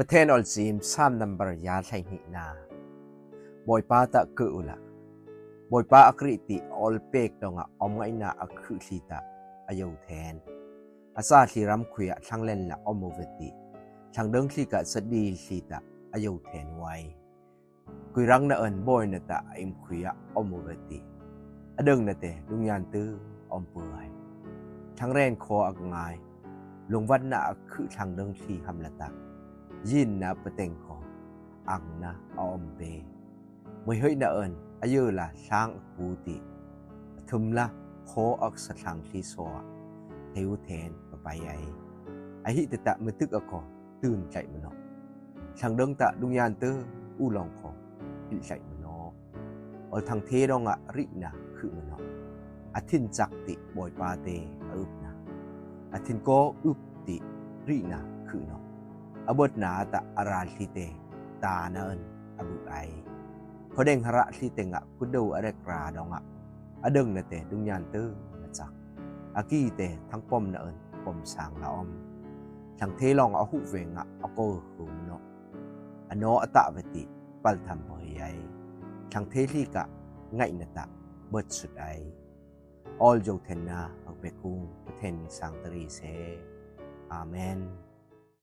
ປະເທນອອນຊີມ ຊາມນຳບາລະຍາໄທຫິນາ ບອຍປາຕະເກີອຸລະ ບອຍປາອາກຣິຕິ ອອນເປກດອງອາອອມໄງນາອາຄຶລີຕະ ອາໂຍແທນ ອາຊາທີຣຳຄຸຍອະ ທັງແລນລະອອມໂມເວຕິ ທັງເດິງທີກະສະດີທີຕະ ອາໂຍແທນໄວ ກຸຍຣັງນະເອິນ ບອຍນະຕະ ອາອິມຄຸຍອະ ອອມໂມເວຕິ ອາເດິງນະເຕ ດຸງຍານຕື້ ອອມເປືອຍ ທັງແລນຄໍອາກງາຍ ລົງວັດນະອາຄຶ ທັງເດີງທີຮຳລະຕະ ຍິນນະປະເຕັງຄໍ ອັງນະອາອອມເປ ເມຍເຮີຍນະເອິນ ອາເຢີລະ ທາງອາກູຕິ ອາທຶມລະ ຄໍອາກສະທັງທີຊໍ ເທວແທນປະໄປໄອ ອາຫິຕະຕະ ເມຕຶກອາຄໍ ຕື່ນໄຈມະເນາະ ທັງເດີງຕະ ດຸງຍານເຕີ ອູລອງຄໍ ອິນໄຈມະເນາະ ອອນທັງເທດອງອາຣິນາຄຶມະເນາະ ອາທິນຈັກຕິ ບອຍປາເຕ ອາອຶບນາ ອາທິນກໍອຶບຕິ ຣິນາຄຶເນາະ ອາເບີດນາຕະ ອາຣານທີເຕ ຕານາເອິນ ອາບຶໄອ ພໍເດັງຫະຣະທີເຕງະ ກຸໂດອາເລັກຣາດອງອາ ອາເດິງນະເຕ ດຸງຍານເຕີ ມະຈັກ ອາກີເຕ ທັງປ້ອມນາເອິນ ປ້ອມສາງລາອອມ ທັງເທລອງອາຫຸເວງະ ອາໂກຫຶມເນາະ ອານໍອາຕະເວຕິ ປາລທຳເພຍໄອ ທັງເທລີກະ ໄງນະຕະ ເບີດສຸດໄອ ອອລໂຍເທນນາ ອາເປກຸງ ປະເທນມິງສາງຕະລີເຊ ອາເມນ.